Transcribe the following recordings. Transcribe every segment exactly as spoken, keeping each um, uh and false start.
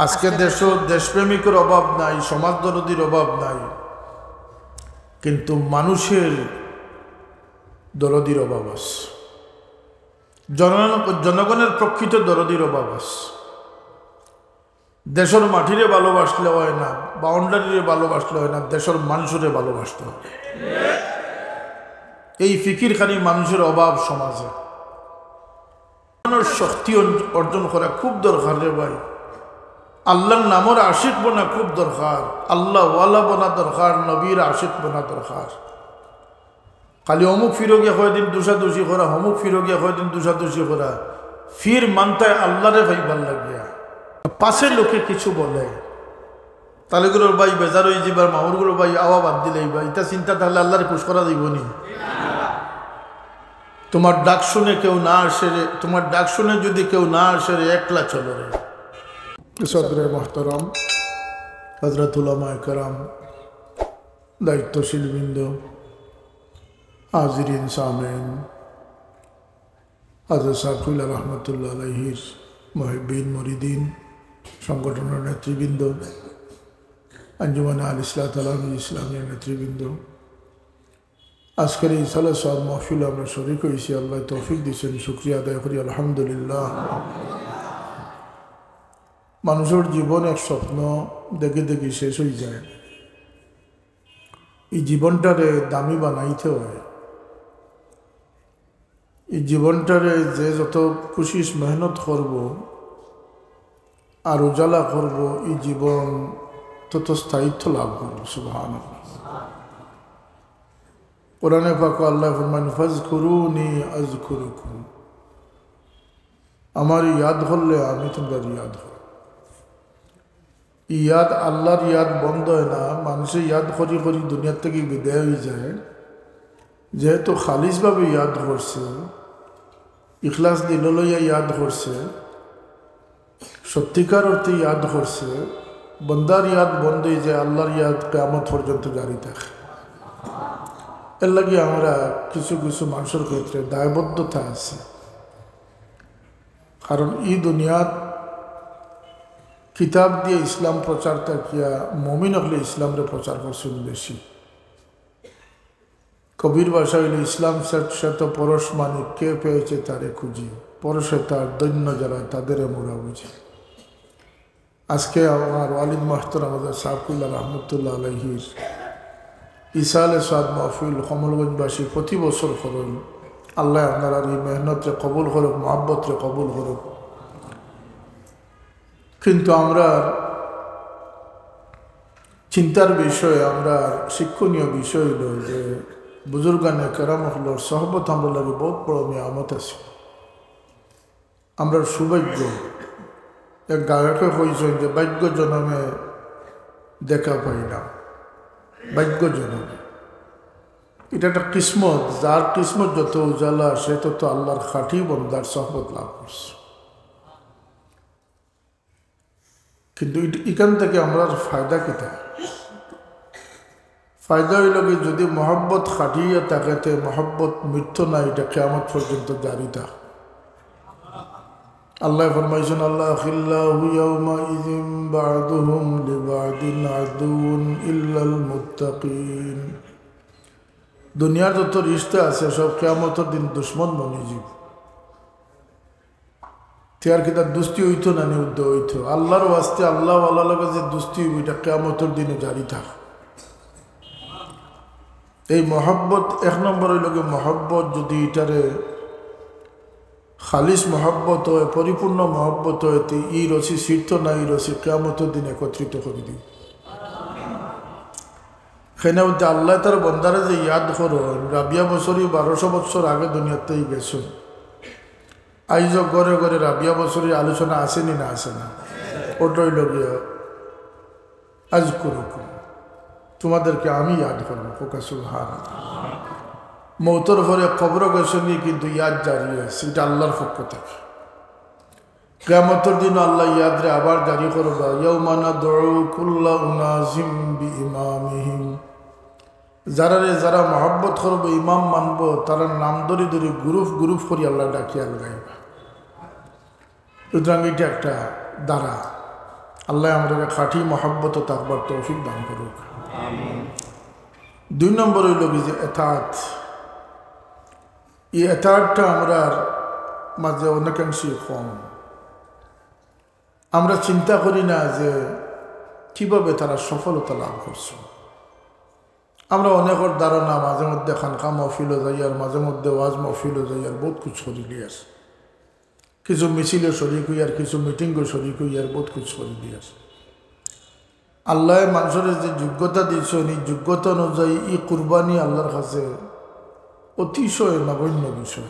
আজকে দেশো দেশপ্রেমিকর অভাব নাই, সমাজ দরদির অভাব নাই, কিন্তু মানুষের দরদির অভাব আছে। জন-, জনগণের প্রকৃত দরদির অভাব আছে। দেশর মাটিরে ভালোবাসলে হয় না, বাউন্ডারিরে ভালোবাসলে হয় না, দেশর মানুষরে ভালোবাসতে হবে। এই ফিকির খানি মানুষের অভাব সমাজে। ইমানর শক্তি অর্জ-, অর্জন করা খুব দরকার রে ভাই। আল্লাহর নামর আশিক বনা খুব দরকার, আল্লাহওয়ালা বনা দরকার, নবীর আশিক বনা দরকার। খালি অমুক ফিরো গিয়া কয়দিন দুষাদুষি করা, অমুক ফিরো গিয়া কয়দিন দুষাদুষি করা, ফির মানতায় আল্লাহরে পাইবার লাগিয়া। পাছে লোকে কিছু বলে, তালুকদারর ভাই বেজার অইযিবা, মামুরগুরর ভাই আওয়া বাদ দিলাইবা, ইতা চিন্তা থাকলে আল্লাহরে খুশ করা যাইবো নি? তোমার ডাক শুনে কেউ না আসে রে, তোমার ডাক শুনে যদি কেউ না আসে রে, একলা চলো রে। সদরে মোহতারাম, হযরত উলামায়ে কেরাম, দায়িত্বশীল বৃন্দ, হাজিরিন সামেইন, হযরত সাহেব কিবলা রহমতুল্লাহ আলাইহির মুহিব্বিন মুরিদিন, সংগঠনের নেতৃবৃন্দ, আঞ্জুমানে আল ইসলাহ তালামি ইসলামিয়া নেতৃবৃন্দ, আজকের এই ইসালে সওয়াব মাহফিলে আমরা শরিক অইছি, আল্লায় তৌফিক দিছেন, শুকরিয়া আদায় করি আলহামদুলিল্লাহ। মানুষর জীবন এক স্বপ্ন দেখি দেখি শেষ অইযায়। এই জীবনটারে দামি বানাইতে হয়। এই জীবনটারে যে যত কুশিশ মেহনত করবো আর উজালা করবো, এই জীবন তত স্থায়িত্ব লাভ করবো। সুবহানাল্লাহ। কোরআনে পাকো আল্লায় ফরমাইন, "ফাজকুরুনি আযকুরুকুম।" আমারে ইয়াদ করলে আমি তুমরারে ইয়াদ করমু। ইয়াদ, আল্লাহর ইয়াদ বন্ধ হয় না, মানষে ইয়াদ করি করি দুনিয়ার থাকি বিদায় অইযায়। যেহেতু খালিসভাবে ইয়াদ করছে, ইখলাস দিল লইয়া ইয়াদ করছে, সত্যিকার অর্থে ইয়াদ করছে, বন্দার ইয়াদ বন্ধ অইযায়, আল্লাহর ইয়াদ কিয়ামত পর্যন্ত জারি থাকে। এরলাগি আমরা কিছু কিছু মানষর ক্ষেত্রে দায়বদ্ধতা আছে। কারণ ই দুনিয়াত কিতাব দিয়া ইসলাম প্রচার থাকিয়া মুমিন অকলে ইসলামরে প্রচার করছইন বেশি। কবির ভাষা অইলো, "ইসলাম শ্বেত শ্বেত পরশ মানিক, কে পেয়েছে তারে খুঁজি, পরশে তার ধন্য যারা, তাদেরে মোরা বুঝি।" আজকে আমার ওয়ালিদ মোহতারাম হযরত সাহেব কিবলা রহমতুল্লাহ আলাইহির ইসালে সওয়াব মাহফিল কমলগঞ্জবাসী প্রতি বছর করইন। আল্লায় আপনারার এই মেহনতরে কবুল করউক, মহব্বতরে কবুল করউক। কিন্তু আমরার চিন্তার বিষয়, আমরার শিক্ষণীয় বিষয় অইলো যে বুজুর্গানে কেরাম অকলর সহবত আমরার লাগি বউত বড় নিয়ামত আছে। আমরার সৌভাগ্য। এক গায়কে কইছইন যে, "ভাগ্য জনমে দেখা পাই না, ভাগ্য জনমে।" ইটা একটা কিসমত, যার কিসমত যত উজালা, সে তত আল্লাহর খাঁটি বন্দার সহবত লাভ করছে। কিন্তু ইট-, ইখান থাকি আমরার ফায়দা কিতা? ফায়দা অইলো কি, যদি মহব্বত খাটিয়া থাকে, তে মহব্বত মৃত্যু নাই, ইটা কিয়ামত পর্যন্ত জারি থাকে। আল্লায় ফরমাইছইন, "আল আখিল্লাউ ইয়াউমাইযিন বা'দুহুম লিবা'দিন আদুউন ইল্লাল মুত্তাকিন।" দুনিয়ার যত রিশতা আছে, সব কিয়ামতর দিন দুশমন বনিযিবো। তে আর কিতা দুস্তি অইতো না নি? উদ্দ অইতো। আল্লাহর ওয়াস্তে আল্লাহওয়ালার লগে যে দুস্তি অইবো, ইটা কিয়ামতর দিনে জারি থাকে। এই মহব্বত, এক নম্বর অইলো গি মহব্বত, যদি ইটারে খালিস মহব্বত অয়, পরিপূর্ণ মহব্বত অয়, তে ই রশি ছিড়তো না, ই রশি কিয়ামতর দিন একত্রিত করি দিবো। কেনে বুলতে আল্লায় তার বন্দারে যে ইয়াদ করইন, রাবিয়া বসরি বারোশো বছর আগে দুনিয়াত থাকি গেছইন। আইজও ঘরে ঘরে রাবিয়া বসরির আলোচনা আছে নি না আছে না? অইলো গিয়া, "আযকুরুকুম", তোমাদেরকে আমি ইয়াদ করমু। কউক্কা সুবহানাল্লাহ। মউতর পরে কবরো গেছইন গি, কিন্তু ইয়াদ জারি আছে, ইটা আল্লাহর পক্ষ থাকি। কিয়ামতর দিন আল্লায় ইয়াদরে আবার জারি করবা, "ইয়াউমা নাদউ কুল্লা উনাসিম বিইমামিহিম।" যারারে যারা মহব্বত করবো, ইমাম মানবো, তারার নাম ধরি ধরি group group করি আল্লায় ডাকিয়া আলগাইবা। সুতরাং ইটা একটা ধারা। আল্লায় আমরারে খাঁটি মহব্বতো থাকবার তৌফিক দান করুক। আমিন। দুই নম্বর অইলো কি যে এতাআত, ই এতাআতটা আমরার মাঝে অনেকাংশেই কম। আমরা চিন্তা করি না যে কিভাবে তারা সফলতা লাভ করছে। আমরা অনেকর ধারণা মাঝে মধ্যে খানকা মহফিলো যাইয়ার, মাঝে মধ্যে ওয়াজ মহফিলো যাইয়ার, বউত কুছ করিলিয়ার, কিছু মিছিলো শরিক অইয়ার, কিছু মিটিংও শরিক অইয়ার, বউত কুছ করিলিয়ার। আল্লায় মানষরে যে যোগ্যতা দিছইন, ই যোগ্যতা অনুযায়ী ই কুরবানি আল্লার কাছে অতিশয় নগণ্য বিষয়।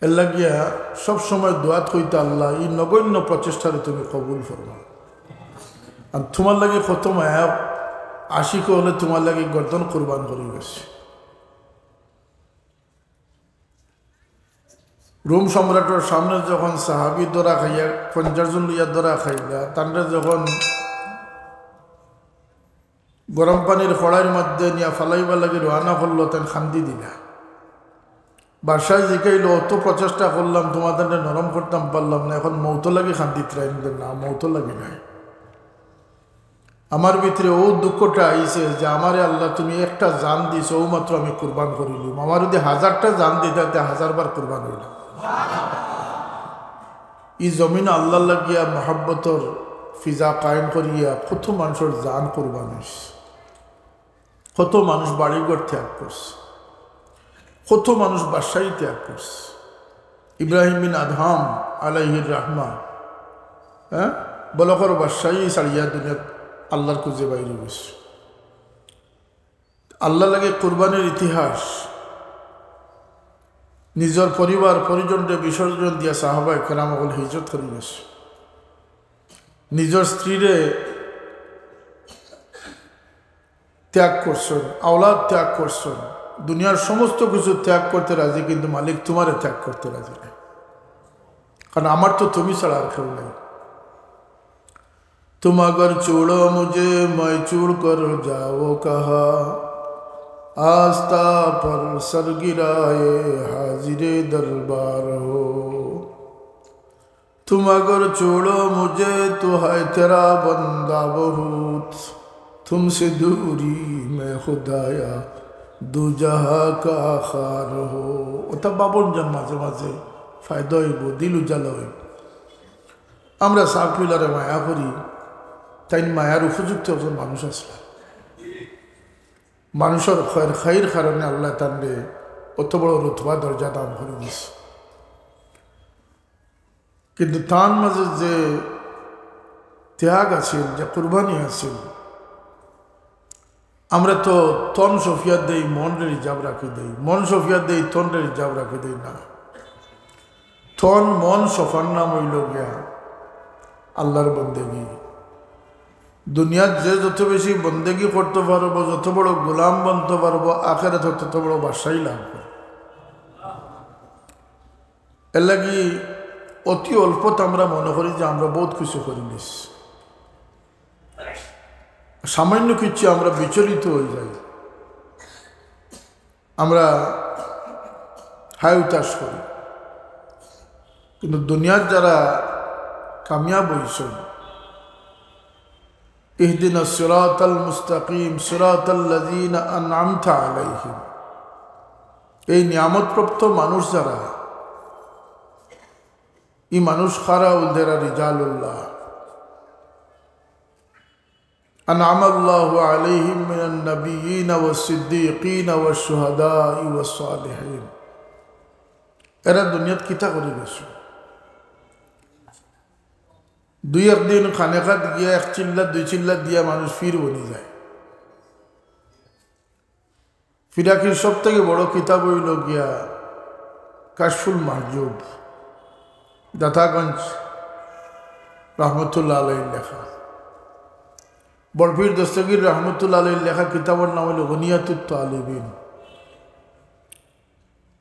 এরলাগিয়া সব সময় দোয়াত কইতা, "আল্লাহ, ই নগণ্য প্রচেষ্টারে তুমি কবুল ফরমাও।" আর তুমার লাগি কত মায়া, আশিক অকলে তুমার লাগি গর্দন কুরবান করি গেছে। রোম সম্রাটর সামনে যখন সাহাবী ধরা খাইয়া, পঞ্চাশ জন লইয়া ধরা খাইলা, তানরে যখন গরম পানির কড়াইর মধ্যে নিয়া ফালাইবার লাগি রওয়ানা করলো, তাইন কান্দি দিলা। বাদশায় জিকাইলো, "অত প্রচেষ্টা করলাম, তুমার তানরে নরম করতাম পারলাম না, এখন মউতর লাগি কান্দিতরায় নি?" "না, মউতর লাগি নায়। আমার ভিতরে অউ দুঃখটা আইছে যে আমারে আল্লাহ তুমি একটা জান দিছো, অউ মাত্র আমি কুরবান করিলিমু। আমার যদি হাজারটা জান দিতা, তে হাজার বার কুরবান অইলাম।" ই জমিন আল্লার লাগিয়া মহব্বতর ফিজা কায়েম করিয়া কত মানষর জান কুরবান অইছে, কত মানুষ বাড়িঘর ত্যাগ করছে, কত মানুষ বাদশাহী ত্যাগ করছে। ইব্রাহিম বিন আদহাম আলাইহির রাহমা, হ্যাঁ, বলখর বাদশাহী ছাড়িয়া দুনিয়াত আল্লার খুঁজে বাইরে গেছে। আল্লার লাগি কুরবানির ইতিহাস, নিজর পরিবার পরিজনরে বিসর্জন দিয়া সাহাবায়ে কেরাম অকল হিজরত করি গেছে, নিজর স্ত্রীরে ত্যাগ করছইন, আওলাদ ত্যাগ করছইন, দুনিয়ার সমস্ত কিছু ত্যাগ করতে রাজি, কিন্তু মালিক তুমারে ত্যাগ করতে রাজি নাই, কারণ আমার তো তুমি ছাড়া আর কেউ নাই। "তুম অগর ছোড়ো মুঝে, মে ছোড় কর যাও কাহা, আস্তা পর সর গিরায়ে হাজিরে দরবার হো।" "তুম অগর ছোড়ো মুঝে, তো হ্যায় তেরা বন্দা বহুত, তুমসে দূরি মে খুদায়া দু জাহাঁ কা খার হো।" অতা ভাবন যান মাঝে মাঝে, ফায়দা অইবো, দিল উজালা অইবো। আমরা সাব কিবলারে মায়া করি, তাইন মায়ার উপযুক্ত একজন মানুষ আছলা। মানষর খয়ের খাইর কারণে আল্লায় তানরে অত বড় রুতবা দরজা দান করি দিছে। কিন্তু তান মাঝে যে ত্যাগ আছিল, যে কুরবানি আছিল, আমরা তো তন সফিয়া দেই, মনরে রিজার্ভ রাখি দেই, মন সফিয়া দেই, তনরে রিজার্ভ রাখি দেই না। তন মন সফার নাম অইলো গিয়া আল্লার বন্দেগি। দুনিয়াত যে যত বেশি বন্দেগি করতো পারবো, যত বড় গোলাম বনতো পারবো, আখেরাতো তত বড় বাদশাহী লাভ করবো। এরলাগি অতি অল্পত আমরা মনে করি যে আমরা বউত কিছু করিলিছি, সামান্য কিছু আমরা বিচলিত অইযাই, আমরা হায় হুতাশ করি। কিন্তু দুনিয়াত যারা কামিয়াব অইছইন, ইহদিনাস সিরাতাল মুস্তাকিম, সিরাতাল্লাযীনা আনআমতা আলাইহিম। এই নিয়ামতপ্রাপ্ত মানুষ যারা, ই মানুষ কারা? অইল তারা রিজালুল্লাহ। আনআমাল্লাহু আলাইহিম মিনান নাবিয়্যিনা ওয়াস সিদ্দীকিনা ওয়াশ শুহাদাই ওয়াস সালিহিন। এরা দুনিয়াত কিতা করি গেছে? দুই একদিন খানেকাত গিয়া এক চিল্লা দুই চিল্লা দিয়া মানুষ পীর বনি যায়। ফিরাকির সব থাকি বড় কিতাব অইল গিয়া কাশফুল মাহজুব, দাতাগঞ্জ রহমতুল্লাহ আলাইহির লেখা। বড় পীর দস্তগীর রহমতুল্লাহ আলাইহির লেখা কিতাবর নাম অইল গুনিয়াতুত তালিবিন।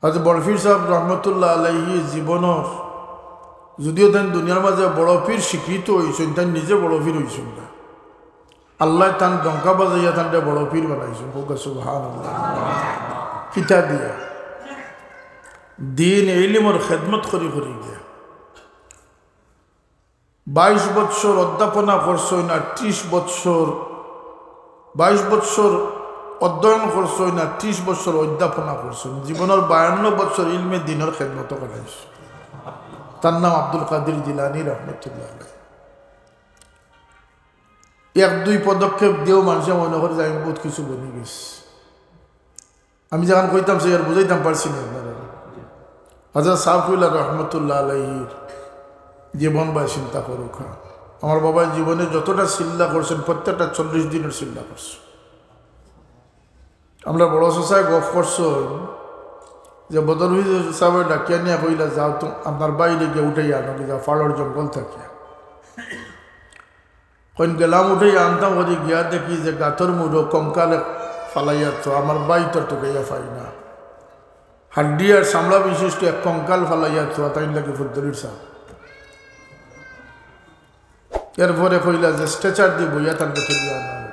হযরত বড় পীর সাহেব রহমতুল্লাহ আলাইহি জীবনর, যদিও তাইন দুনিয়ার মাঝে বড় পীর স্বীকৃত অইছইন, তাইন নিজে বড় পীর অইছইন না। আল্লায় তান ডঙ্কা বাজাইয়া তানরে বড় পীর বানাইছইন। কউক্কা সুবহানাল্লাহ। কিতা দিয়া? দ্বীন ইলমর খেদমত করি করি গিয়া। বাইশ বৎসর অধ্যাপনা করছইন আর ত্রিশ বৎসর, বাইশ বৎসর অধ্যয়ন করছইন আর ত্রিশ বৎসর অধ্যাপনা করছইন। জীবনর বায়ান্ন বৎসর ইলমে দ্বীনর খেদমত করাইছইন। তার নাম আব্দুল কাদির জিলানী রহমতুল্লাহ আলাইহি। এক দুই পদক্ষেপ দিয়েও মানষে মনে করে যে আমি বউত কিছু বনি গেছি। আমি যেখান কইতাম, সে আর বুঝাইতাম পারছি না আপনারা। হযরত ছাহেব কিবলা রহমতুল্লাহ আলাইহির জীবন বায় চিন্তা করউক্কা। আমার বাবায় জীবনে যতটা চিল্লা করছইন, প্রত্যেকটা চল্লিশ দিনর চিল্লা করছইন। আমরার বড় চাচায় গফ করছইন যে বদরুল ছাহেবে ডাকিয়া নিয়া কইলা, "যাও তো, আপনার ভাইরে গিয়া উঠাইয়া আনো, গিয়া ফাড়র জঙ্গল থাকিয়া।" কইন গেলাম উঠাইয়া আনতাম, ওদি গিয়া দেখি যে গাতর মুড়ো কঙ্কাল এক ফালাইয়া থোয়া, আমার ভাইতর তুকাইয়া পাই না। হাড্ডি আর চামড়া বিশিষ্ট এক কঙ্কাল ফালাইয়া থোয়া, তাইন লাগি ফুলতলির ছাহেব। এরপরে কইলা যে stretcher দি বইয়া তানরে তুলিয়া আনা অইলো।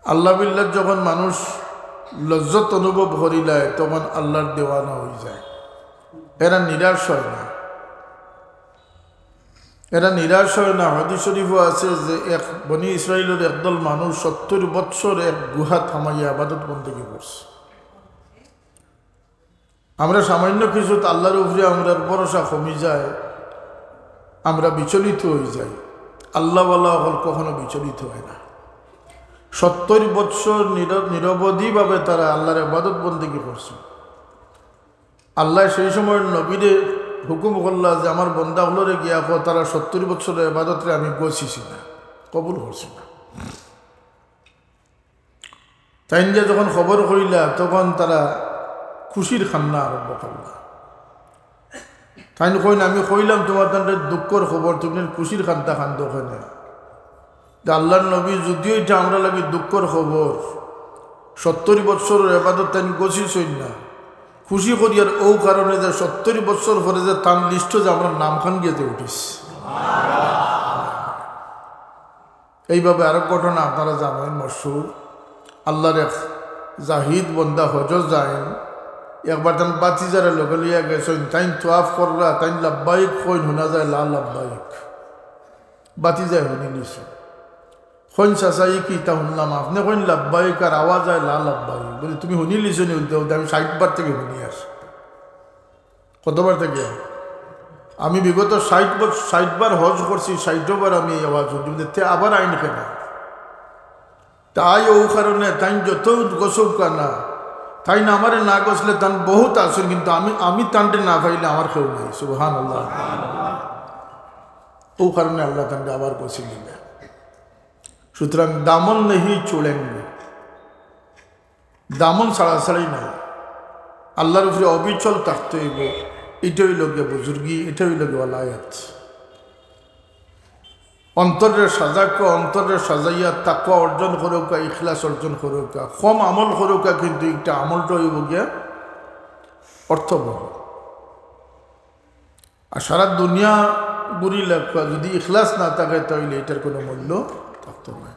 আল্লাহ বিল্লাহ যখন মানুষ লজ্জত অনুভব করিলায়, তখন আল্লাহর দেওয়ানা অইযায়। এরা নিরাশ অয় না, এরা নিরাশ অয় না। হাদিস শরীফও আছে যে এক বনি ইসরাইলর একদল মানুষ সত্তর বৎসর এক গুহাত হামাইয়া ইবাদত বন্দেগী করছে। আমরা সামান্য কিছুত আল্লাহর উপরে আমরার ভরসা কমি যায়, আমরা বিচলিত অইযাই। আল্লাহওয়ালা অকল কখনো বিচলিত অয় না। সত্তর বৎসর নির-, নিরবধিভাবে তারা আল্লাহর ইবাদত বন্দেগী করছে। আল্লায় সেই সময় নবীরে হুকুম করলা যে, "আমার বন্দা অকলরে গিয়া কও, তারা সত্তর বৎসরর ইবাদতরে আমি গছিছি না, কবুল করছি না।" তাইন গিয়া যখন খবর কইলা, তখন তারা খুশির কান্না আরম্ভ করলা। তাইন কইন, "আমি কইলাম তুমার তানরে দুঃখর খবর, তুমি খুশির কান্দা কান্দো কেনে?" যে আল্লাহর নবী, যদিও ইটা আমরার লাগি দুঃখর খবর, সত্তর বৎসরর ইবাদত তাইন গছিছইন না, খুশি করিয়ার অউ কারণে যে সত্তর বৎসর পরে যে তান লিস্টো যে আমরার নামখান গিয়া যে উঠিছে। এইভাবে আরক ঘটনা আপনারা জানইন মশহুর। আল্লাহর এক জাহিদ বন্দা হজো যাইন, একবার তান ভাতিজারে লগে লইয়া গেছইন, তাইন তোয়াফ কররা, তাইন লাব্বাইক কইন, হুনা যায় লা লাব্বাইক। ভাতিজায় হুনিলিছইন। কইন, "চাচা, ই কিতা হুনলাম? আপনে কইন লাব্বাইক আর আওয়াজ আয় লা লাব্বাইক।" বুলে, "তুমি হুনিলিছো নি?" বুলে, "আমি ষাইট বার থাকি হুনি আছি।" কতবার থাকি? "আমি বিগত ষাইট বছর, ষাইট বার হজ করছি, ষাইটো বার আমি এই আওয়াজ হুনছি।" বুলে, "তে আবার আইন কেনে? তাই অউ কারণে তাইন যত গছউক্কা না, তাইন আমারে না গছলে তান বউত আছইন, কিন্তু আমি, আমি তানরে না পাইলে আমার কেউ নাই।" সুবহানাল্লাহ। অউ কারণে আল্লায় তানরে আবার গছিলিলা। সুতরাং দামন নেহি ছুড়েঙ্গে, দামন ছাড়াছাড়ি নাই। আল্লাহর উপরে অবিচল থাকতে অইবো। ইটা অইলো গিয়া বুজুর্গি, ইটা অইলো গিয়া ওয়ালায়াত। অন্তররে সাজাউক্কা, অন্তররে সাজাইয়া তাকওয়া অর্জন করউক্কা, ইখলাস অর্জন করউক্কা, কম আমল করউক্কা, কিন্তু ইটা আমলটা অইবো গিয়া অর্থবহ। আর সারা দুনিয়া ঘুরিলাউক্কা, যুদি ইখলাস না থাকে, তাইলে ইটার কুনু মূল্য থাকতো নায়।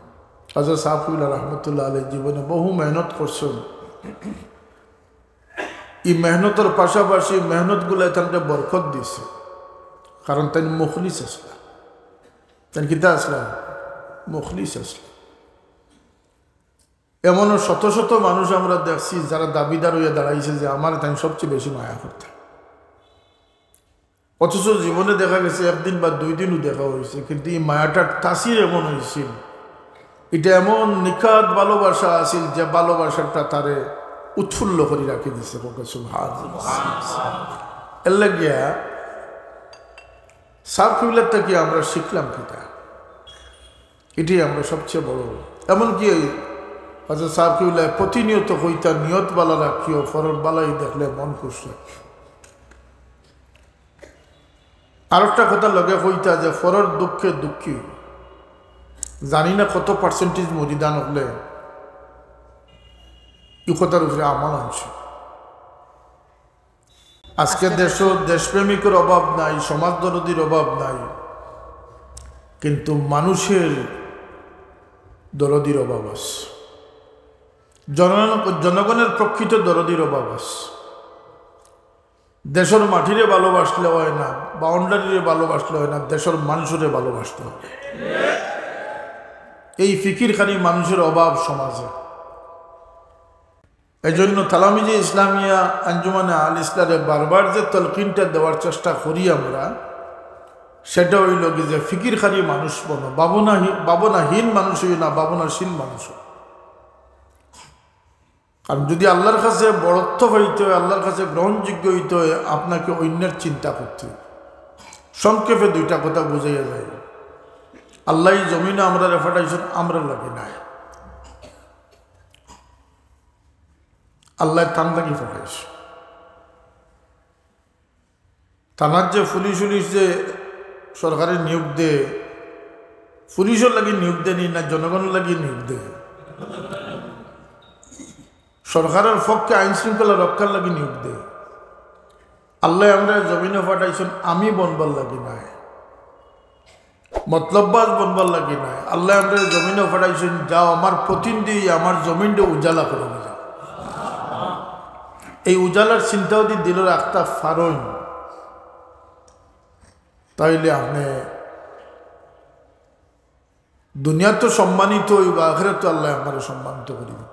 হযরত ছাহেব কিবলা রহমতুল্লাহ আলাইহি জীবনে বহু মেহনত করছইন। ই মেহনতর পাশাপাশি মেহনতগুলায় তানরে বরকত দিছে, কারণ তাইন মুখলিস আছলা। তাইন কিতা আছলা? মুখলিস আছলা। এমনও শত শত মানুষ আমরা দেখছি যারা দাবিদার অইয়া দাঁড়াইছে যে আমারে তাইন সবচেয়ে বেশি মায়া করতা, অথচ জীবনে দেখা গেছে একদিন বা দুই দিনও দেখা অইছে, কিন্তু ই মায়াটার তাসির এমন অইছিল, ইটা এমন নিখাত ভালোবাসা আছিল যে ভালোবাসাটা তারে উৎফুল্ল করি রাখি দিছে। কউক্কা সুবহানাল্লাহ। এর লাগিয়া ছাহেব কিবলার থাকি আমরা শিখলাম কিতা? ইটাই আমরা সবচেয়ে বড়। এমনকি হযরত ছাহেব কিবলায় প্রতিনিয়ত কইতা, "নিয়ত ভালা রাখিও, পরর ভালাই দেখলে মন খুশ রাখিও।" আরোকটা কথা লগে কইতা যে পরর দুঃখে দুঃখী। জানি না কত percentage মুরিদান অকলে ই কথার উপরে আমল আনছে। আজকে দেশো দেশপ্রেমিকর অভাব নাই, সমাজ দরদির অভাব নাই, কিন্তু মানুষের দরদির অভাব আছে। জন-, জনগণের প্রকৃত দরদির অভাব আছে। দেশর মাটিরে ভালোবাসলে অয় না, বাউন্ডারিরে ভালোবাসলে অয় না, দেশর মানুষরে ভালোবাসতে হবে। এই ফিকিরকারী মানুষর অভাব সমাজে। এই জন্য তালামিজে ইসলামিয়া আঞ্জুমানে আল ইসলামে বারবার যে তলকিনটা দেওয়ার চেষ্টা করি আমরা, সেটা অইল কি যে ফিকিরকারী মানুষ বনো, ভাবনাহী-, ভাবনাহীন মানুষ অইও না, ভাবনাশীল মানুষ অও। কারণ যদি আল্লাহর কাছে বড়ত্ব পাইতে হয়, আল্লাহর কাছে গ্রহণযোগ্য হইতে হয়, আপনাকে অন্যের চিন্তা করতে হবে। সংক্ষেপে দুইটা কথা বুঝাইয়া যায়, আল্লাহ এই জমিনে আমরারে পাঠাইছইন আমরার লাগি নায়, আল্লাহ তান লাগি পাঠাইছইন। থানার যে পুলিশ উলিশ যে সরকারে নিয়োগ দে, পুলিশর লাগি নিয়োগ দেনি না জনগণর লাগি নিয়োগ দে? সরকারের পক্ষে আইন শৃঙ্খলা রক্ষার লাগি নিয়োগ দে। আল্লাহ আমরারে জমিনে পাঠাইছইন আমি বনবার লাগি নায়, মতলববাজ বনবার লাগি নায়। আল্লাহ আমরারে জমিনে পাঠাইছইন, যাও আমার প্রতিনিধি, আমার জমিনরে উজালা করো যাও। এই উজালার চিন্তা যদি দিলো রাখতা পারইন, তাইলে আপনে দুনিয়াত তো সম্মানিত অইবা, আখেরাতো আল্লাহ আপনারে সম্মানিত করিবা।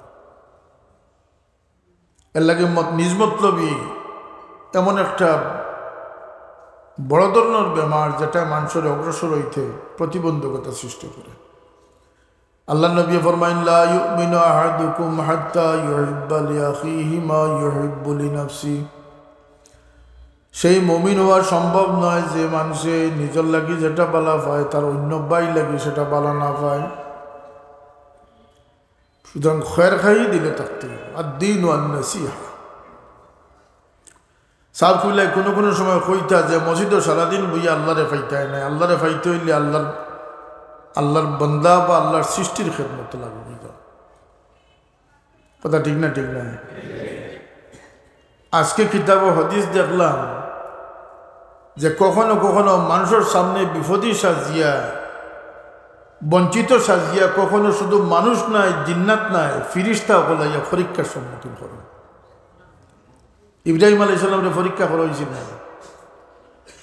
এর লাগি মত-, নিজ মতলবি এমন একটা বড় ধরনের বেমার, যেটা মানুষরে অগ্রসর হইতে প্রতিবন্ধকতা সৃষ্টি করে। আল্লাহর নবী ফরমাইন, "লা ইউমিনু আহাদুকুম হাত্তা ইউহিব্বা লিআখিহি মা ইউহিব্বু লিনাফসি।" সেই মুমিন হওয়া সম্ভব নয় যে মানুষে নিজের লাগি যেটা বালা পায়, তার অন্য ভাই লাগি সেটা বালা না পায়। সুতরাং খয়ের খাই দিলে থাকতে হবে। আর দিন ওয়ান নসিহা। সাব কিবলায় কোনো কোনো সময় কইতা যে মসজিদো সারাদিন বইয়া আল্লাহরে পাইতায় নায়, আল্লাহরে পাইতে অইলে আল্লাহর, আল্লাহর বন্দা বা আল্লাহর সৃষ্টির খেদমত লাগবো। কথা ঠিক না, ঠিক না? আজকে কিতাব হাদিস দেখলাম যে কখনো কখনো মানুষর সামনে বিপদী সাজিয়া, বঞ্চিত সাজিয়া, কখনো শুধু মানুষ নায়, জিন্নাত নায়, ফিরিস্তা অকল আইয়া পরীক্ষার সম্মুখীন করে। ইব্রাহিম আলাইহিস সালামরে পরীক্ষা করা হইছিল না?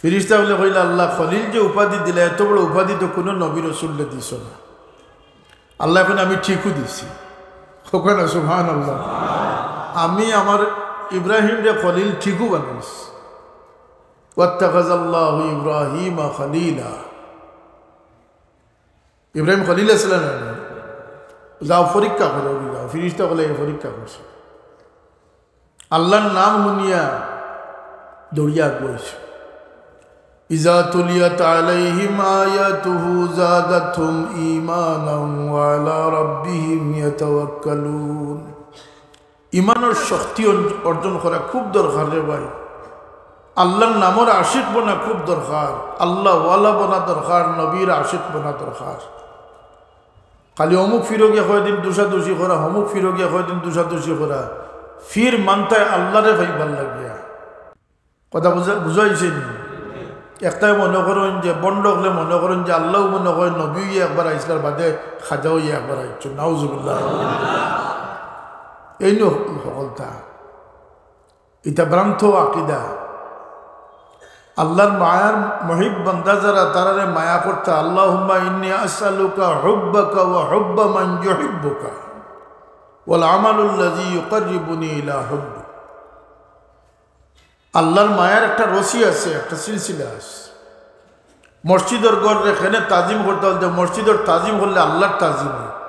ফিরিস্তা অকলে কইলা, "আল্লাহ, খলিল যে উপাধি দিলা, এত বড় উপাধি তো কোনো নবী রসুলরে দিছো না।" আল্লাহ কইন, "আমি ঠিকউ দিছি।" কউক্কা না সুবহানাল্লাহ। আমি আমার ইব্রাহিমরে খলিল ঠিকউ বানাইছি। ওয়াত্তাখাযাল্লাহু ইব্রাহিমা খলিলা। ইব্রাহিম খলিল আছিলা না? যাও পরীক্ষা করো, যাও। ফিরিস্তা অকলে পরীক্ষা করছে। আল্লাহর নাম হুনিয়া দৌড়িয়া আগুয়াইছে। ইযা তুলিয়াত আলাইহিম আয়াতুহু যাদাতহুম ঈমানান ওয়া আলা রাব্বিহিম ইয়াতাওয়াক্কালুন। ইমানর শক্তি অর্জ-, অর্জন করা খুব দরকার রে ভাই। আল্লাহর নামর আশিক বনা খুব দরকার, আল্লাহওয়ালা বনা দরকার, নবীর আশিক বনা দরকার। খালি অমুক ফিরো গিয়া কয়দিন দুষাদুষি করা, অমুক ফিরো গিয়া কয়দিন দুষাদুষি করা, ফির মানতায় আল্লাহরে পাইবার লাগিয়া। কথা বুঝা-, বুঝাইছে নি? একটায় মনে করইন যে, ভন্ড অকলে মনে করইন যে আল্লাহ মনে কয় নবী অইয়া একবার আইছলা, বাদে খাজা অইয়া একবার আইছইন। নাউজুবিল্লাহ। এইন হকলতা। ইটা ভ্রান্ত আকিদা। আল্লাহর মায়ার মুহিব বান্দা যারা, তারারে মায়া করতা। আল্লাহুম্মা ইন্নী আসআলুকা হুব্বাকা ওয়া হুব্বা মান ইউহিব্বুকা ওয়াল আমালুল্লাযী ইউকাররিবুনী ইলা হুব্বিক। আল্লাহর মায়ার একটা রশি আছে, একটা সিলসিলা আছে। মসজিদর ঘররে কেনে তাজিম করতা বলতে, মসজিদর তাজিম করলে আল্লাহর তাজিম অয়।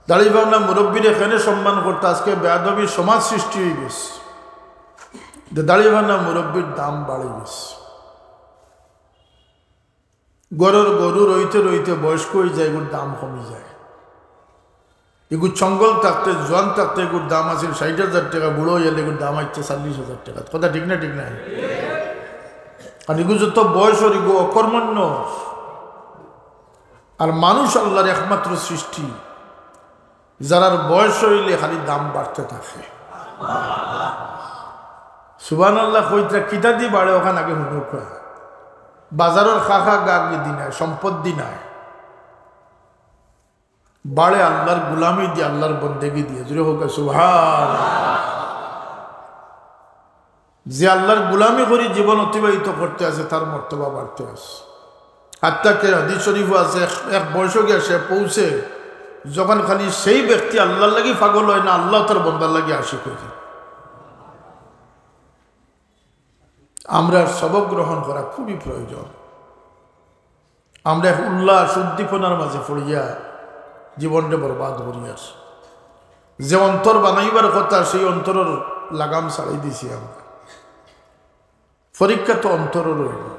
দাড়ি পাকনা মুরব্বিরে কেনে সম্মান করতা, আজকে বেয়াদবি সমাজ সৃষ্টি অইগেছে। যে দাড়ি পাকনা মুরব্বির দাম বাড়ি গেছে। ঘরর গরু রইতে রইতে বয়স্ক অইযায়, এগুর দাম কমি যায়। এগু চঙ্গল থাকতে, জোয়ান থাকতে এগুর দাম আছিল ষাইট হাজার টেকা, বুড়া অইলে এগুর দাম আইছে চল্লিশ হাজার টেকা। কথা ঠিক না, ঠিক না? কারণ এগু যত বয়স অর, এগু অকর্মণ্য। আর মানুষ আল্লাহর একমাত্র সৃষ্টি, যারার বয়স অইলে খালি দাম বাড়তে থাকে। সুবহানাল্লাহ কইতরা কিতা দি বাড়ে, অখান আগে হুনউক্কা। বাজারর খা খা গাগি দি নায়, সম্পদ দি নায়। বাড়ে আল্লাহর গুলামি দি, আল্লাহর বন্দেগি দি। জোরে কউক্কা সুবহান। যে আল্লাহর গোলামি করি জীবন অতিবাহিত করতে আছে, তার মর্তবা বাড়তে আছে। হাত্তা কে হাদিস শরীফও আছে, এক, এক বয়সে গিয়া সে পৌঁছে, যখন খালি সেই ব্যক্তি আল্লাহর লাগি পাগল হয় না, আল্লাহ তার বন্দার লাগি আশিক হয়ে যায়। আমরা সবক গ্রহণ করা খুবই প্রয়োজন। আমরা এক উল্লাস উদ্দীপনার মাঝে পড়িয়া জীবনটা বরবাদ করিয়ার। যে অন্তর বানাইবার কথা, সেই অন্তরর লাগাম ছাড়াই দিছি আমরা। পরীক্ষা তো অন্তরর রইল।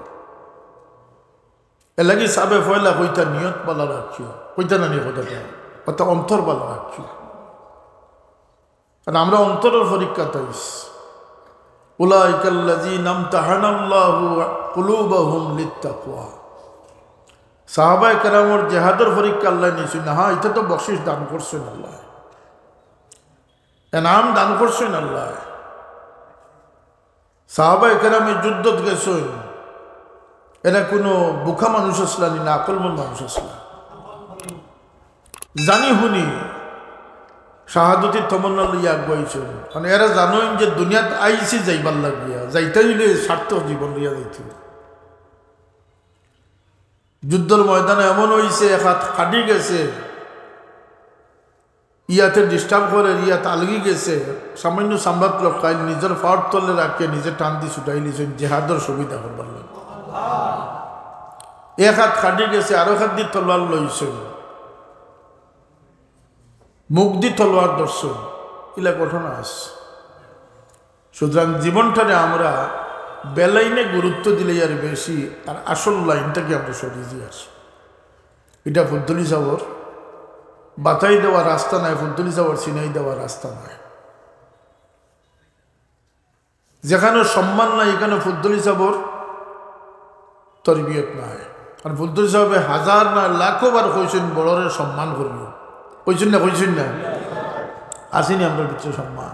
এর লাগি সাবে পয়লা কইতা নিয়ত বালা রাখিও, কইতা নানি কথাটা, অর্থাৎ অন্তর বালা রাখিও। কারণ আমরা অন্তরর পরীক্ষা তাইস। উলাইকাল্লাযীনা ইমতাহানাল্লাহু কুলুবাহুম লিত্তাকওয়া। সাহাবায়ে কেরামর জেহাদর পরীক্ষা আল্লাহ নিছইন না, হ্যাঁ, এটা তো বকশিস দান করছইন আল্লাহ, এনাম দান করছইন আল্লাহ। সাহাবায়ে কেরামে যুদ্ধত গেছইন, এরা কোনো বোকা মানুষ আসলা নি, না আকলমন্দ মানুষ আসলা। জানি হুনি শাহাদতির তমন্না লইয়া আগুয়াইছইন। মানে এরা জানইন যে দুনিয়াত আইছি যাইবার লাগিয়া, যাইতে হইলে সার্থক জীবন লইয়া যাইতে হইবে। যুদ্ধর ময়দানে এমন হইছে, এক হাত কাটি গেছে, ইয়াতে disturb করে, ইয়াত আলগি গেছে, সামান্য সামলাত লটকাইল, নিজের পাওর তলে রাখিয়া নিজে টান দি ছুটাই লিছইন, জেহাদর সুবিধা করবার লাগি। এক হাত কাটি গেছে, আরো হাত দি তলোয়ার লইছইন, মুখ দি তলোয়ার ধরছইন, ইলা ঘটনা আছে। সুতরাং জীবনটারে আমরা বেলাইনে গুরুত্ব দিলে আর বেশি, আর আসল লাইনটাকে আমরা সরিয়ে দিয়ে আসি। এটা ফুদ্দুলি সাবর বাতাই দেওয়া রাস্তা নয়, ফুদ্দুলি সাবর সিনাই দেওয়া রাস্তা নয়। যেখানে সম্মান নাই, এখানে ফুদ্দুলি সাবর তরবিয়ত নাই। আর ফুদ্দুলি সাবে হাজার না লাখো বার কইছইন, "বড়রে সম্মান করিও।" কইছইন না, কইছইন না? আসেনি আমরার ভিতরে সম্মান?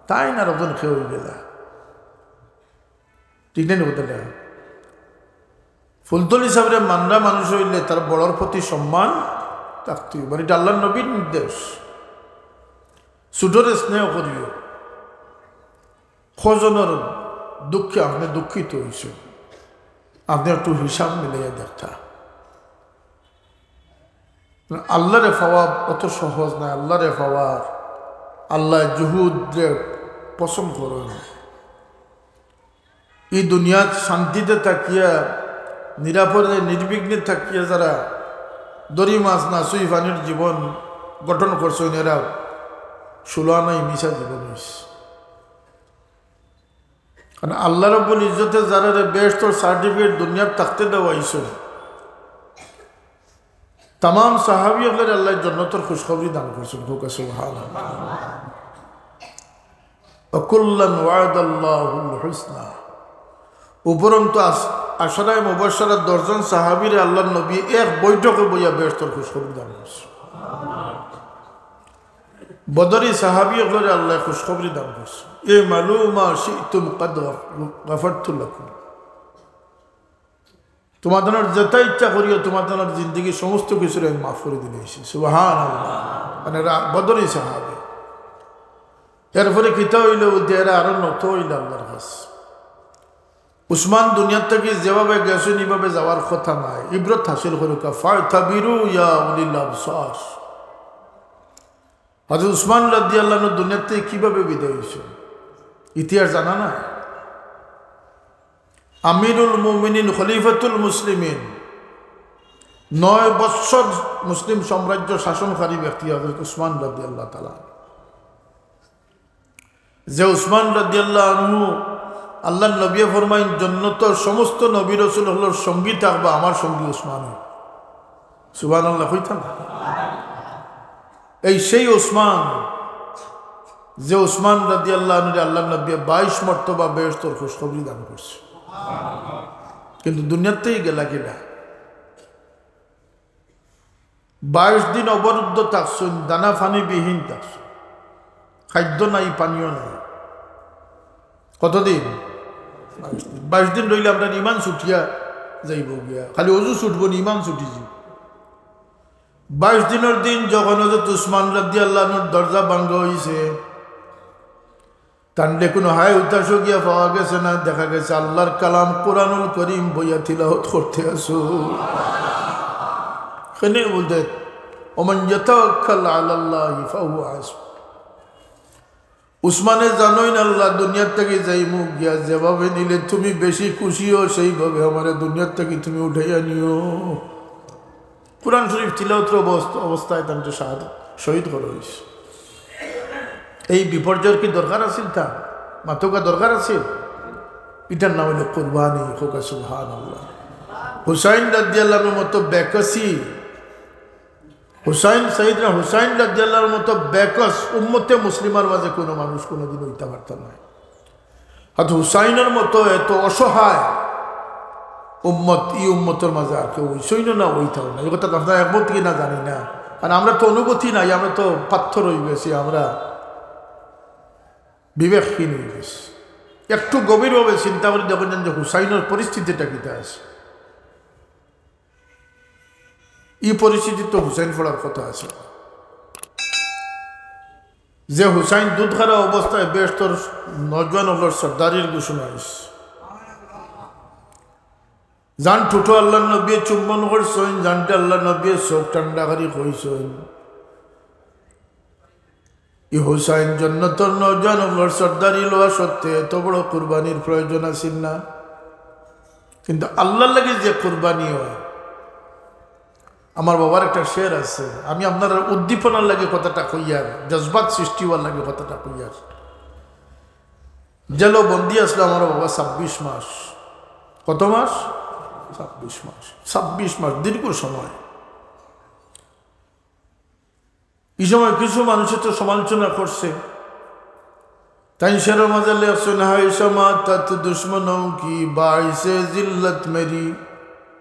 তাইন আর একজন কেউ হয়ে গেলা, ঠিক না নি কথাটা? ফুদ্দুলি সাবরে মানরা মানুষ হইলে তার বড়র প্রতি সম্মান থাকতে হইব। আর এটা আল্লাহর নবীর নির্দেশ। ছোটরে স্নেহ করিও। কজনর দুঃখে আপনি দুঃখিত হইছেন, আপনি একটু হিসাব মিলাইয়া দেখতা। আল্লাহরে পাওয়া অত সহজ নয়। আল্লাহরে পাওয়া, আল্লাহ জুহুদরে পছন্দ করেন। এই দুনিয়াত শান্তিতে থাকিয়া, নিরাপদে নির্বিঘ্নে থাকিয়া যারা দড়ি মাছ না ছুই পানির জীবন গঠন করছইন, এরা ষোলো আনাই মিছা জীবন হইছে। কারণ আল্লাহ রাব্বুল ইজ্জতে যারারে বেহেশতর certificate দুনিয়াত থাকতে দেওয়া হইছে, তামাম সাহাবী অকলরে আল্লাহ জন্নতর খুশখবরি দান করছেন। কউক্কা সুবহানাল্লাহ। ওয়া কুল্লান ওয়াদাল্লাহুল হুসনা। উপরন্ত আশ-, আশারায়ে মুবাশশারা দশজন সাহাবীরে আল্লাহর নবী এক বৈঠকে বইয়া বেহেশতর খুশখবরি দান করছেন। বদরি সাহাবী অকলরে আল্লাহ খুশখবরি দান করছেন। ই'মালু মা শি'তুম কাদ গাফ-, গাফারতু লাকুম। তোমাদের যেটা ইচ্ছা করিও, তোমাদের জিন্দেগির সমস্ত কিছুরে আমি মাফ করি দিলাইছি। সুবহানাল্লাহ। মানে রা-, বদরি সাহাবী। এরপরে কিতা হইল বলতে, এরা আরো নত হইল আল্লাহর কাছে। উসমান দুনিয়ার থাকি যেভাবে গেছইন, এইভাবে যাওয়ার কথা নয়। ইবরত হাসিল করুক্কা, ফা'তাবিরু ইয়া উলিল আবসার। হযরত উসমান রাদিয়াল্লাহু আনহু দুনিয়ার থাকি কিভাবে বিদায় হইছেন, ইতিহাস জানা নাই। আমিরুল মুমিনিন, খলিফাতুল মুসলিমিন, নয় বৎসর মুসলিম সাম্রাজ্য শাসনকারী ব্যক্তি হযরত উসমান রাদিয়াল্লাহু তাআলা। যে উসমান রাদিয়াল্লাহু আনহু, আল্লাহর নবী ফরমাইন, "জন্নতর সমস্ত নবী রসুল অকলর সঙ্গী থাকবা, আমার সঙ্গী উসমান।" সুবহানাল্লাহ কইতাম। এই সেই উসমান, যে উসমান রাদিয়াল্লাহু আনহুরে আল্লাহর নবী বাইশ মর্তবা বেহেশতর খুশখবরি দান করছে, কিন্তু দুনিয়ার থাকি গেলা কিলা? বাইশ দিন অবরুদ্ধ থাকছইন, দানা পানি বিহীন থাকছইন, খাদ্য নাই, পানীয় নাই। কতদিন? বাইশ দিন। বাইশ দিন রইলে আমরার ইমান ছুটিয়া যাইব গিয়া, খালি অজু ছুটব না, ইমান ছুটি যাইব। বাইশ দিনর দিন যখন হযরত উসমান রাদিয়াল্লাহু আনহুর দরজা ভাঙ্গা হইছে, তানরে কুনু হায় হুতাশো গিয়া পাওয়া গেছে না, দেখা গেছে আল্লাহর কালাম কোরআনুল করিম বইয়া তিলাওয়াত করতে আছো। কেনে বুলতে, "ওমান ইয়াতাওয়াক্কাল আলাল্লাহি ফাহুয়া হাসবুহ।" উসমানে জানইন, "আল্লাহ, দুনিয়ার থাকি যাইমু গিয়া, যেভাবে নিলে তুমি বেশি খুশি হও, সেইভাবে আমারে দুনিয়ার থাকি তুমি উঠাইয়া নিও।" কোরআন শরীফ তিলাওয়াতর অবস্থ-, অবস্থায় তানরে শাহাদ-, শহীদ করা হইছে। এই বিপর্যয়ের কি দরকার আছিল? তা মাতউক্কা দরকার আছিল? ইটার নাম হইল কুরবানি। কউক্কা সুবহানাল্লাহ। হুসাইন রাদিয়াল্লাহু আনহুর মতো বেকসি, হুসাইন, সাইয়েদনা হুসাইন রাদিয়াল্লাহু আনহুর মতো বেকস উম্মতে মুসলিমার মাঝে কোনো মানুষ কোনোদিন হইতে পারত না। আর হুসাইনের মতো এত অসহায় উম্মত, ই উম্মতর মাঝে আর কেউ হইছইন না, হইতাও না। এই কথা তো আপনারা একমত কি না জানি না, কারণ আমরা তো অনুভূতি নাই, আমরা তো পাথর হয়ে গেছি, আমরা বিবেকহীন হয়ে গেছি। একটু গভীরভাবে চিন্তা করে দেখেন যে হুসাইনের পরিস্থিতিটা কিতা আছে। ই পরিস্থিতি তো হুসাইন পড়ার কথা আছে। যে হুসাইন দুধ খারা অবস্থায় বেহেশতর নওজোয়ান অকলর সর্দারির ঘোষণা হইছে। জান ঠুটো আল্লাহর নবী চুম্বন করছইন, জানটা আল্লাহর নবী চোখ ঠান্ডা করি কইছইন, "ই হুসাইন জন্নতর নওজোয়ান অকলর সর্দারি লওয়া সত্ত্বে এত বড় কুরবানির প্রয়োজন আছিল না।" কিন্তু আল্লাহর লাগি যে কুরবানি হয়, আমার বাবার একটা শের আছে, আমি আপনারার উদ্দীপনার লাগি কথাটা কইয়ার, জজবাত সৃষ্টি হওয়ার লাগি কথাটা কইয়ার। জেলো বন্দি আসলো আমার বাবা ছাব্বিশ মাস। কত মাস? ছাব্বিশ মাস। ছাব্বিশ মাস, দীর্ঘ সময়। এই সময় কিছু মানুষে তো সমালোচনা করছে। তাইন শেরর মাঝে লেখছইন, "হায় শামাতাত দুশমনও কি বাইসে জিল্লত মেরি।"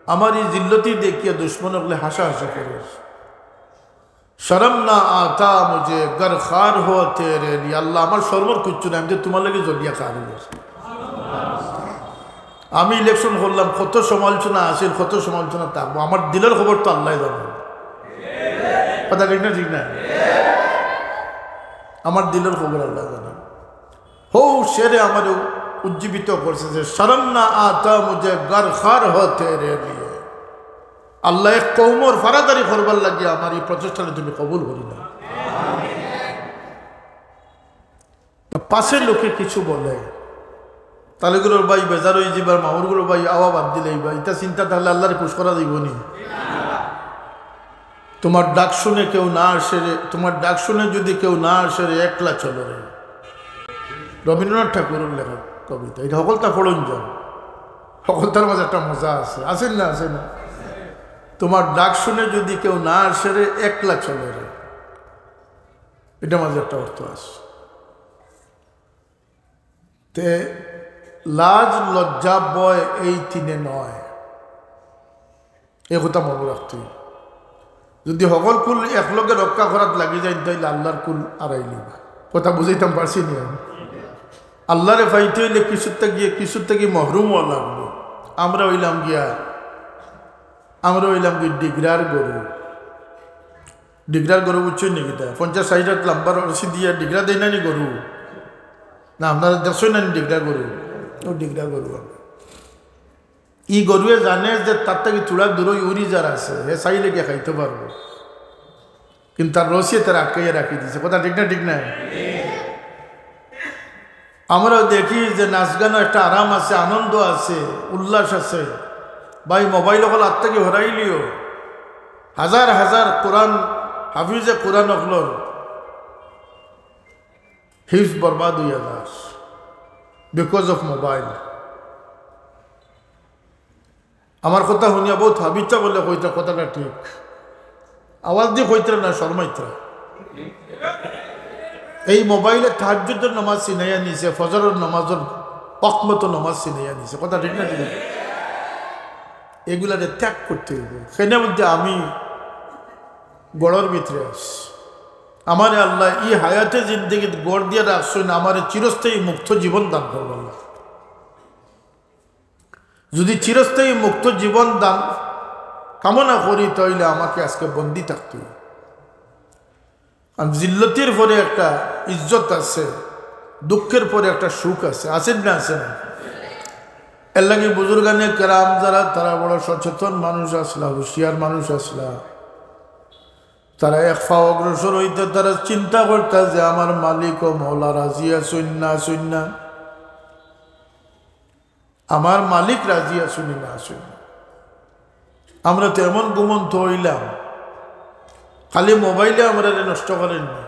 আমার এই জিল্লতি দেখিয়া দুশমন অকলে হাসাহাসি করে। "শরম না আতা মুঝে গর খার হো তেরে লিয়ে।" আল্লাহ, আমার শরমর কিচ্ছু নাই, আমি যে তোমার লাগি জ্বলিয়া খার হই গেছি। আমি ইলেকশন করলাম, কত সমালোচনা আছিল, কত সমালোচনা থাকবো, আমার দিলর খবর তো আল্লাহ জানে। কথা ঠিক না? ঠিক না? আমার দিলর খবর আল্লাহ জানে। হউ শেরে আমারে উজ্জীবিত করছে যে, "শরম না আতা মুঝে গর খার হো তেরে লিয়ে।" আল্লাহ, এক কওমর ফারাদারি করবার লাগি আমার এই প্রচেষ্টাটা তুমি কবুল করি না। পাছে লোকে কিছু বলে, তালগুলোর ভাই বেজার হয়ে যাইবার, মামুরগুলোর ভাই আওয়া বাদ দিলে এইবার, ইটা চিন্তা থাকলে আল্লাহরে খুশ করা যাইব নি? "তোমার ডাক শুনে কেউ না আসে রে, তোমার ডাক শুনে যদি কেউ না আসে রে, একলা চলো রে।" রবীন্দ্রনাথ ঠাকুরের লেখা কবিতা, এটা হকলতা পড়ুন যান, হকলতার মাঝে একটা মজা আছে, আছে না? আছে না? "তোমার ডাক শুনে যদি কেউ না আসে রে, একলা চলো রে।" এটা মাঝে একটা অর্থ আছে। তে লাজ, লজ্জা, ভয় এই তিনে নয়, এই কথা মনে রাখতে হইব। যদি হকল কুল একলগে রক্ষা করাত লাগি যায়, তাইলে আল্লাহর কুল আড়াই লইবা। কথা বুঝাইতাম পারছি নি আমি? আল্লাহরে পাইতে হইলে কিছুর থাকি, কিছুর থাকি মহরুম হওয়া লাগবো। আমরা হইলাম গিয়া, আমরা হইলাম কি ডিগরার গরু। ডিগরার গরু বুঝছইন নি কিতা? পঞ্চাশ ষাট হাত লম্বা রশি দিয়া ডিগরা দেয় না নি গরু? না, আপনারা দেখছইন না নি ডিগরা গরু? ও ডিগরা গরু। ই গরুয়ে জানে যে তার থাকি থুড়া দূরই উড়ি যার আছে, হে চাইলে গিয়া খাইতে পারবো, কিন্তু তার রশিয়ে তার আটকাইয়া রাখি দিছে। কথা ঠিক না? ঠিক না? আমরা দেখি যে নাচ গানো একটা আরাম আছে, আনন্দ আছে, উল্লাস আছে। ভাই, মোবাইল অকল আত থাকি হরাইলিও, হাজার হাজার কোরআন, হাফিজে কোরআন অকলর হিফজ বরবাদ হইয়া যার because of mobile। আমার কথা শুনিয়া বহুত হাবিচ্ছা বলে কইতা, কথাটা ঠিক। আওয়াজ দি কইতরা না, শরমাইতরা। এই মোবাইলে তাহাজ্জুদের নামাজ ছিনাইয়া নিছে, ফজরের নামাজের অকমত নামাজ ছিনাইয়া নিছে। কথা ঠিক না? ঠিক না? এগুলারে ত্যাগ করতে হইব। কেন বলতে আমি গড়র ভিতরে আছি। আমারে আল্লাহ ই হায়াতে জিন্দেগিত গড় দিয়া রাখছইন, আমারে চিরস্থায়ী মুক্ত জীবন দান করবা আল্লাহ। যদি চিরস্থায়ী মুক্ত জীবন দান কামনা করি, তাইলে আমাকে আজকে বন্দি থাকতে হইব। আর জিল্লতির পরে একটা ইজ্জত আছে, দুঃখের পরে একটা সুখ আছে, আছে না, আছে না? এর লাগি বুজুর্গানে কেরাম যারা, তারা বড় সচেতন মানুষ আছলা, হুঁশিয়ার মানুষ আছলা। তারা এক পাও অগ্রসর অইতা, তারা চিন্তা করতা যে আমার মালিক ও মওলা রাজি আছইন না, আছইন না, আমার মালিক রাজি আছইন না, আছইন না। আমরা তো এমন ঘুমন্ত অইলাম, খালি মোবাইলে আমরারে নষ্ট করইন না,